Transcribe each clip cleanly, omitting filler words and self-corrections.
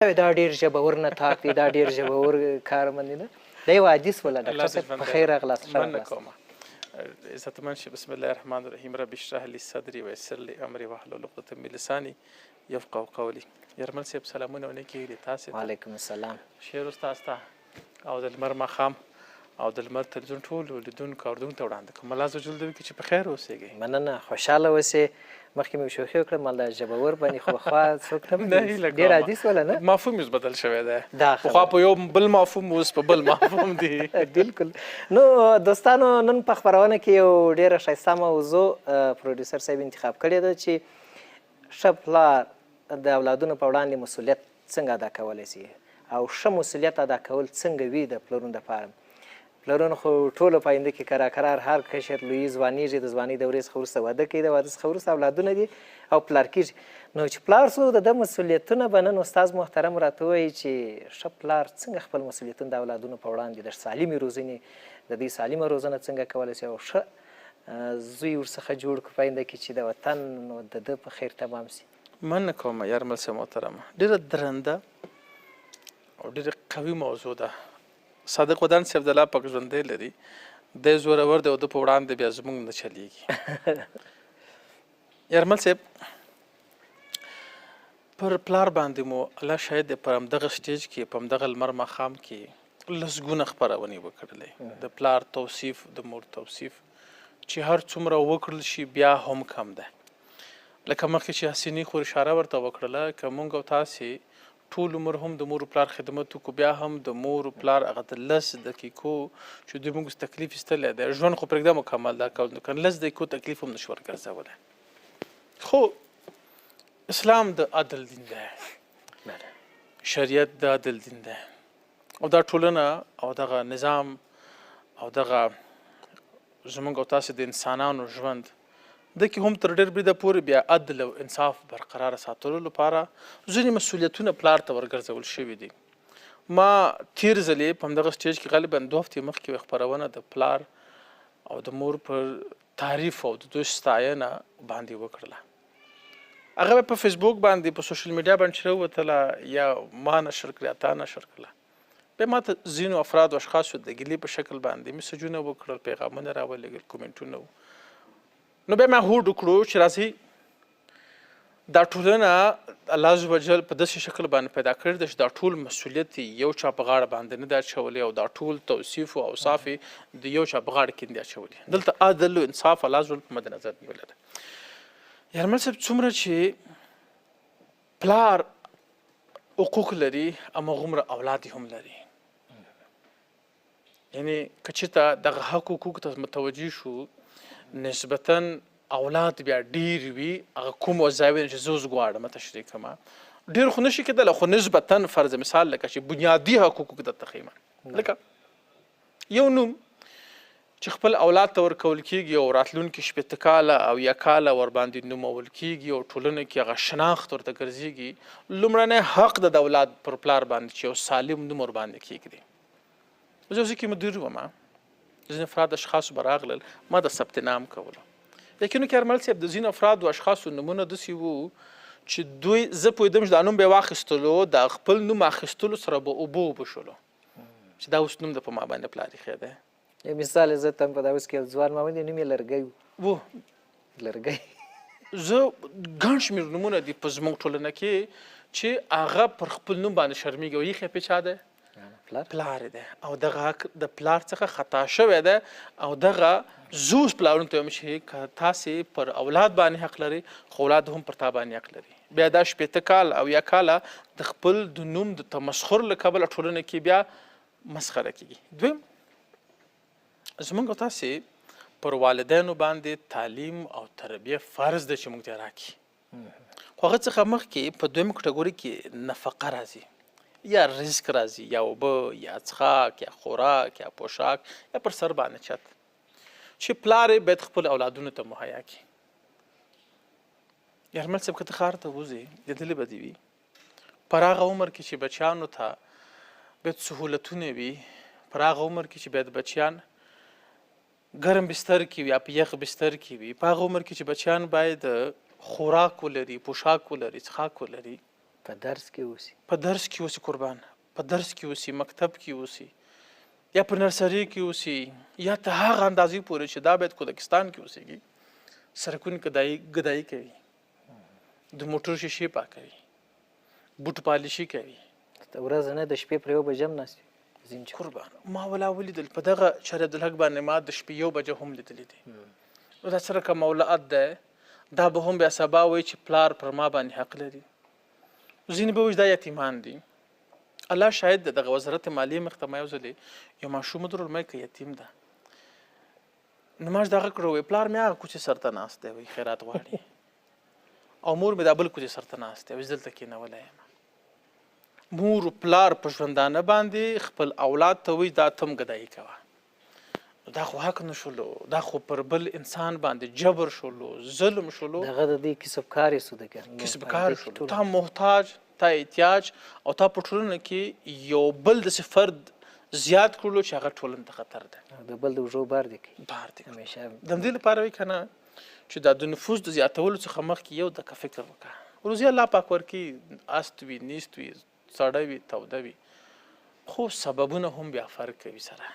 دا ډیر ژبور نطاق دی، دا ډیر ژبور کارمند دی، نه دا یو عادي سوله. ډاکټر صاحب، په خیر راغلاست. ښه مننه کوم، عزتمن شي. بسم الله الرحمن الرحیم، رب اشرح لي صدري ويسر لي امري واحلل عقدة من لساني يفقهوا قولي. یرمل صاحب، سلامونه ونه کیږي تاسو ته. وعلیکم السلام. شیر استاد ته او د لمر ماښام او د لمر تلویزیون ټولو لیدونکو اورېدونکو ته وړاندې کوم. الله عزوجل دې وکړي چې په خیر اوسېږئ. مننه، خوشحاله اوسې. مخکې مې شوخي وکړه، مال دا ژبور باندې خو پخوا څوک نه ډېر عادي سوله، نه مفهوم یې بدل شوی دی. پخوا په یو بل مفهوم، اوس په بل مفهوم دی. بالکل. نو دوستانو، نن په خپرونه کې یو ډېره ښایسته موضوع پروډیوسر صاحب انتخاب کړې ده چې ښه پلار د اولادونو په وړاندې مسؤلیت څنګه ادا کولی شي او ښه مسؤلیت ادا کول څنګه وي د پلرونو دپاره. پلرونو خو ټولو په آینده کې کرار کرار هر کشر لویي ځوانیږي، د ځوانۍ دورې څخه وروسته واده کوي، د واده څخه وروسته اولادونه دي او پلار کیږي. نو چې پلار سو، د ده مسؤلیتونه به نن استاد محترم راته ووایي چې ښه پلار څنګه خپل مسؤلیتونه د اولادونو په وړاندې د سالمې روزنې، د دوی سالمه روزنه څنګه کولی شي او ښه زوی ورڅخه جوړ کړو په آینده کې چې د وطن نو د ده په خیر تمام سي. مننه کوم یارمل صاحب محترم، ډېره درنده او ډېره قوي موضوع ده. صادق ودان صاحب د الله پاک ژوندی لري، دی زورور دی او د په وړاندې بیا زمونږ نه چلیږي. یارمل صاحب، پر پلار باندې مو الله شاهد دی، پر همدغه سټیج کې، په همدغه لمر ماښام کې لسګونه خپرونې وکړلې. د پلار توصیف، د مور توصیف چې هر څومره وکړل شي بیا هم کم ده. لکه مخکې چې حسینې خور اشاره ورته وکړله، که مونږ او تاسې ټول عمر هم د مور و پلار خدمت وکړو، بیا هم د مور و پلار هغه د 10 دقیقو چې دوی موږ تکلیف ایستلی دی، ژوند خو پرېږده مکمل دا کول، که 10 دقیقو تکلیف هم نشو ورګرځولی. خو اسلام د عدل دین دی، شریعت د عدل دین دی، او دا ټولنه او دغه نظام او دغه زمونږ او تاسې د انسانانو ژوند د کې هم تر ډېر بریده پورې بیا عدل او انصاف برقرار ساتلو لپاره ځینې مسؤلیتونه پلار ته ورګرځول شوي دي. ما تیر ځلې په همدغه سټیج کې، غالبا 2 هفتې مخکې، یوه خپرونه د پلار او د مور پر تعریف او د دوی ستاینه باندې وکړله. هغه به په فیسبوک باندې، په سوشل میډیا باندې چې راووتله، یا ما نشر کړه یا تا نشر کړله، بیا ما ته ځینو افرادو اشخاصو د ګیلې په شکل باندې مسجونه وکړل، پیغامونه راولېږل، کومنټونه وو. نو بیا ما هوډ وکړو چې راځئ، دا ټولنه الله عز وجل په داسې شکل باندې پیدا کړې ده چې دا ټول مسؤلیت یو چا په غاړه باندې نه دی اچولی او دا ټول توصیف او اوصاف د یو چا په غاړه کې نه دی اچولی. دلته عدل او انصاف الله عز وجل په مد نظر نیولی ده. یارمل صاحب، څومره چې پلار حقوق لري، همغومره اولاد هم لري. یعنی که چېرته دغه حق حقوق ته متوجه شو، نسبتا اولاد بیا ډیر وي. هغه کوم وظایف چې زه اوس غواړم تشریح کړم، ډیر خو نشي کېدلی، خو نسبتا فرض مثال لکه چې بنیادي حقوق درته ښیم، لکه یو نوم چې خپل اولاد ته ورکول کېږي او راتلونکي 60 کاله او یا کاله ورباندې نومول کېږي او ټولنه کې هغه شناخت ورته ګرځېږي، لومړنی حق د اولاد پر پلار باندې چې یو سالم نوم ورباندې کېږدي. زه یو ځای کې مدیر وم، ځینې افراد اشخاصو به راغلل، ما د ثبت نام کولو. یقینو کې ارمل صاحب، د ځینو افرادو اشخاصو نومونه داسې وو چې دوی، زه پوهېدم چې دا نوم به یې واخیستلو، د خپل نوم اخیستلو سره به اوبه اوبه شولو چې دا اوس نوم د په ما باندې پلار ایښی دی. یو مثال زه ته په دا اوس کې یو ځوان ما ونیو، نوم یې لرګی و. لرګی. زه ګڼ شمېر نومونه دي په زموږ ټولنه کې چې هغه پر خپل نوم باندې شرمېږي او ایښی پې چا دی؟ پلار دی. او دغه حق د پلار څخه خطا شوی دی. او دغه زه اوس پلارونو ته وایم چې که تاسې پر اولاد باندې حق لرئ، خو اولاد هم پر تا باندې حق لري. بیا دا 60 کال او یا کاله د خپل د نوم د تمسخر له کبله ټولنه کې بیا مسخره کېږي. دویم، زمونږ او تاسې پر والدینو باندې تعلیم او تربیه فرض ده چې موږ ته راکړي، خو هغه څخه مخکې په دویم کټګوري کې نفقه راځي یا رزق راځي، یا اوبه یا څښاک یا خوراک یا پوښاک یا پر سر باندې چت چې پلار یې باید خپل اولادونو ته مهیا کړي. یارمل صاحب، که ته ښار ته وځې، لیدلې به دې وي، پر هغه عمر کې چې بچیانو ته باید سهولتونه وي، پر هغه عمر کې چې باید بچیان ګرم بستر کې وي یا په یخ بستر کې وي، په هغه عمر کې چې بچیان باید خوراک ولري، پوښاک ولري، څښاک ولري، په درس کې اوسي. په درس کې اوسي قربان، په درس کې اوسي، مکتب کې اوسي، یا په نرسري کې اوسي، یا تر هغه اندازې پورې چې دا باید کودکستان کې اوسېږي، سرکونو کې ګدایي کوي، د موټر شیشې پاکوي، بوټ پالیشي کوي. ورځ نه د شپې پر یوه بجه هم ناست وي ځینې چې. قربان، ما ولا ولیدل په دغه شهر عبدالحق باندې ما د شپې یو بجه هم لیدلې دي. نو دا څه رقم اولاد دی؟ دا به هم بیا سبا وایي چې پلار پر ما باندې حق لري. ځینې به وایي چې دا یتیمان دي. الله شاهد دی، دغه وزارت مالیې مخ ته ما یو ځلې یو ماشوم ودرول، ما که یتیم ده. نو ما دغه کړو، وایي پلار مې هغه کوڅې سر ته ناست دی، وایي خیرات غواړي، او مور مې دا بل کوڅې سر ته ناست دی، وایي زه دلته کېنولی یم. مور و پلار په ژوندانه باندې خپل اولاد ته وایي دا ته هم ګدایي کوه. دا خو حق نه شولو، دا خو پر بل انسان باندې جبر شولو، ظلم شولو. دغه د دې کسبکار یې سو، د کسبکار شولو. تا محتاج، تا احتیاج، او تا په ټولنه کې یو بل داسې فرد زیات کړلو چې هغه ټولنې ته خطر دی. د بل د اوږو بار دی کوي. بار دی کوي. همیشه. د همدې لپاره وایي که نه چې دا د نفوس د زیاتولو څخه مخکې یو دقه فکر وکړه. روزي الله پاک ورکوي، است وي، نیست وي، سړه وي، توده وي، خو سببونه هم بیا فرق کوي سره.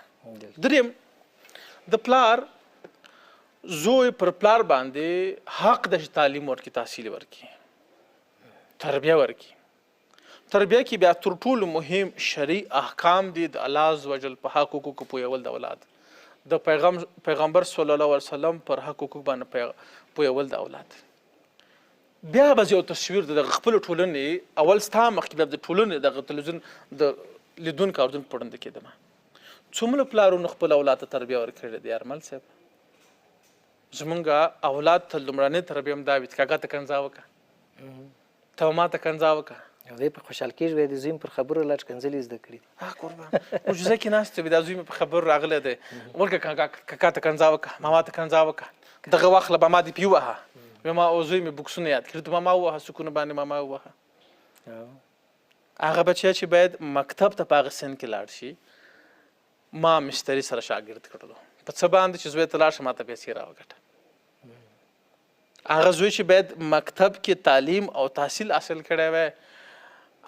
دریم، د پلار زوی پر پلار باندې حق د تعلیم ورکړي، تحصیل ورکړي، تربیه ورکړي. تربیه کې بیا تر ټولو مهم شرعي احکام دي د الله عز وجل په حق حقوقو پوهول د اولاد، د پیغمبر صلی الله علیه وسلم پر حق حقوق باندې پوهول د اولاد. بیا به یو تصویر د دغه خپل ټولنې اول ستا مخکې بیا د ټولنې دغه تلویزیون د لیدونکو اورېدونکو په وړاندې کېدم. څومره پلارونو خپل اولاد ته تربیه ورکړې ده ارمل صاحب؟ زمونږ اولاد ته لومړنۍ تربیه هم دا وي چې کاکا ته کنځا وکړه، ته ما ته کنځا وکړه. او دی په خوشحال کېږي، وایي د زوی مې پر خبرو لا ښکنځلې زده کړي دي. قربان، معجزه کې ناست وي، دا زوی مې په خبرو راغلی دی، ورکړه کاکا ته کنځا وکړه، ماما ته کنځا وکړه، دغه واخله ماما دې پې ووهه. ما او زوی مې بکسونه یاد کړي، ته ماما ووهه، سکونه باندې ماما ووهه. هغه بچی چې باید مکتب ته په هغه سن کې لاړ شي، ما مستري سره شاګرد کړلو، په څه باندې چې زوی ته لاړ شه ما ته پیسې راوګټه. هغه زوی چې باید مکتب کې تعلیم او تحصیل حاصل کړی وای،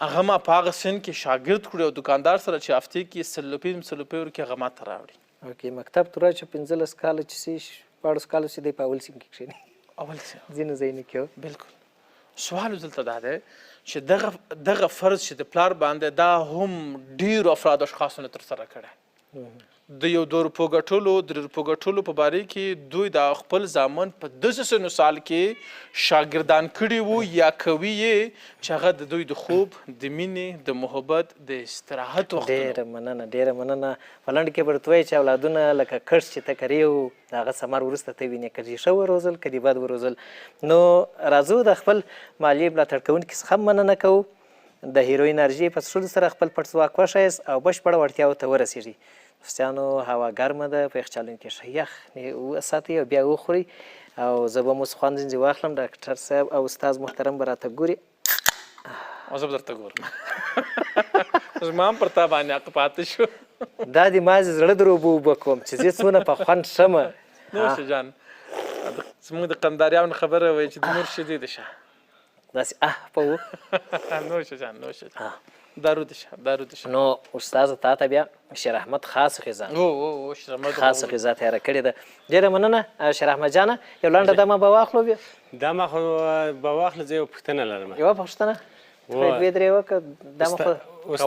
هغه ما په هغه سن کې شاګرد کړو او دکاندار سره چې هفتې کې 100 روپۍ 100 روپۍ ورکړي، هغه ما ته راوړي. اوکې، مکتب ته راشه 15 کاله چې سي، 14 کاله چې دی په اول سن کې کښېني. اول سن. ځینو ځایونو کې، هو. بالکل. سوال دلته دا دی چې دغه فرض چې د پلار باندې دا هم ډېرو افرادو اشخاصو نه ترسره کړی، د یو دوه روپو ګټلو، درې روپو ګټلو په باره کې دوی دا خپل زامن په داسې سن و سال کې شاګردان کړي وو یا کوي یې چې هغه د دوی د خوب، د مینې، د محبت، د استراحت وختونه. ډېره مننه، ډېره مننه. په لنډ کې به ورته ووایي چې اولادونه لکه کښت چې ته کرې او د هغه ثمر وروسته ته وینې، که دې ښه وروزل که دې بد وروزل. نو راځو د خپل مالي ملاتړ کوونکي څخه هم مننه کوو. د هیرو انرژي په څښلو سره خپل پټ ځواک وښایاست او بشپړه وړتیاو ته ورسیږئ. دوستانو، هوا ګرمه ده، په یخچالونو کې ښه یخ وساتئ او بیا وخورئ. او زه به مو خوند ځینې واخلم، ډاکټر صاحب او استاد محترم به راته ګوري. او زه به درته ګورم. زما هم پر تا باندې حق پاتې شو. دا دې ما زړه در اوبه اوبه کوم چې زه څونه په خوند ښمه. نوش جان، زموږ د قنداریانو خبره وایي چې د مور شیدې دې شه. داسې په و. نوش جان، نوش جان. دارو دې شه، دارو دې شه. نو استاد تا ته بیا شیر احمد خاص غذا. او، او، او، شیر احمد خاص غذا تیاره کړې ده. ډېره مننه شیر احمد جانه. یو لنډه دمه به واخلو بیا. دمه خو به واخلو، زه یوه پوښتنه لرم. یوه پوښتنه؟ دوې درې وکړه، دمه خو